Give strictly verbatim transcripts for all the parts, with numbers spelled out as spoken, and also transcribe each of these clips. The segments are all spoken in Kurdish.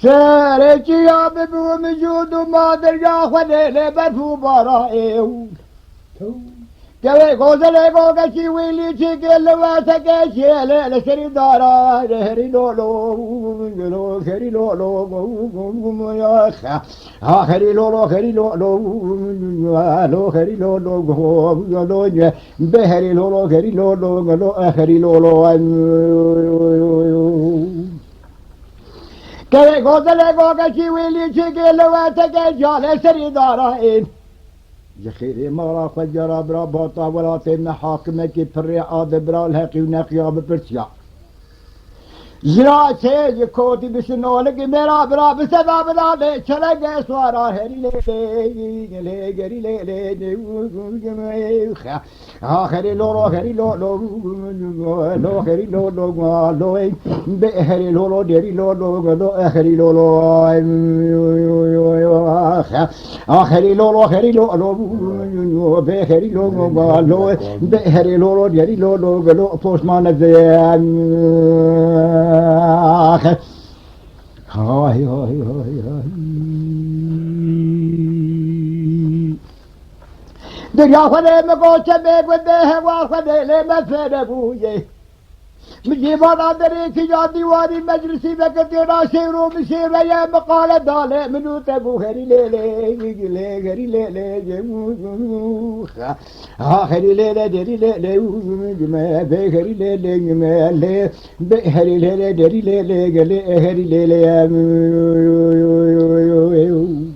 Serê çiya bibû mijûd û ma derya xwe lê lê berf û bara ê û. Kevê gozelê gogeşî wî lîçîkê li wesekê şêlê li serî dara herî lolo, lo herî lolo, ya xe. Ha herî lolo, herî lolo, lo herî lolo, lo, lo, be herî lolo, herî lolo, lo, herî lolo. Kevê gozelê gogeşî wî lîçikê li wesekê şêlê serî dara ên. Ji xêrê mala xwe cara bira bata welatê me hakimekî pirrê ade bira li heqî û neqiya bipirsiya. Jira çê ji kotî bişinolikî mêra bira bi seda bida lê çelege swara herî lê lê lê gerî lê lê. Axirî lo lo xerî lo lo lo xerî lo lo lo be herî lo lo derî lo lo lo xerî lo lo. Axirî lo lo xerî lo lo be herî lo lo lo be herî lo lo derî lo lo lo poşmane ze. Hay hay hay hay. Derya xwe lê me goçe bê gundê hewa xwe lê lê me fêre bûye. Min jî vana derê kija dîwarî meclisî vekirtê naşêr û min şêveye min qale dale min û te bû herî lê lê lê herî lê lê. Ha herî lê lê derî lê lê me be herî lê lê me lê. Be herî lê lê derî lê lê gelê herî lê lê.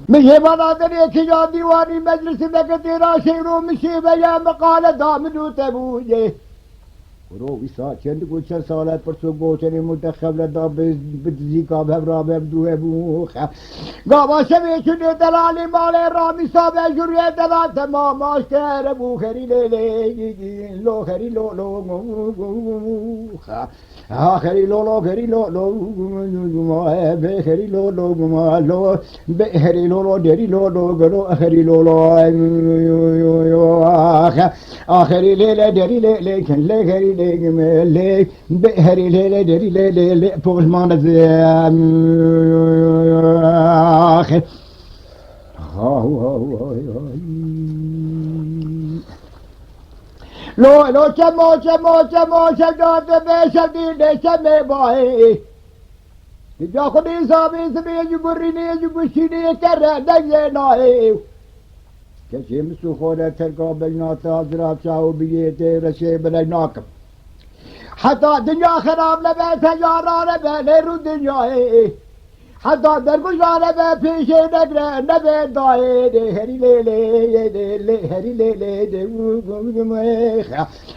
Min hêvana derê kija dîwanî meclisî veke têra şêro min şêveye min qale da min û te bûye. Ro wî saet çend û çend sale pirs û goçenê min te xevle da bi bi dizîka bi hev ra bi hev dû hebû xe. Gava şevê çûnê delalê malê ramîsa be jûrê delal te ma maşkere bû herî lê lê lo herî lo lo. Axirî lo lo gerî lo lo be herî lo lo lo be herî lo lo derî lo lo gelo axirî lo lo. Axirî lê lê derî lê lê ken lê herî lê lê be herî lê lê derî lê lê lê poşman ze. Lo lo çemo çemo çemo şevda te be şevdî de çemê bayê. Dica xwedî sabê sibê ji gurînê ji guşînê kere dengê nayê. Keçê min sûxore terka beyna te hazira çaw biyê tê reşê belek nakim. Heta dinya xerab nebe tejara nebe lê rû dinyayê. Heta dergujane be pêşê negre nebe dayê de herî lê lê de lê herî lê lê de.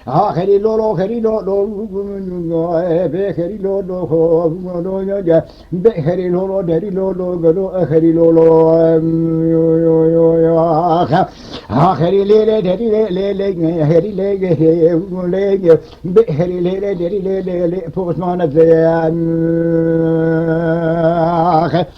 Axirî lo lo herî lo lo be herî lo lo be herî lo lo derî lo lo gelo herî lo lo. Axirî lê lê derî lê lê lê herî lê lê. Be herî lê lê derî lê lê lê poşmane ze.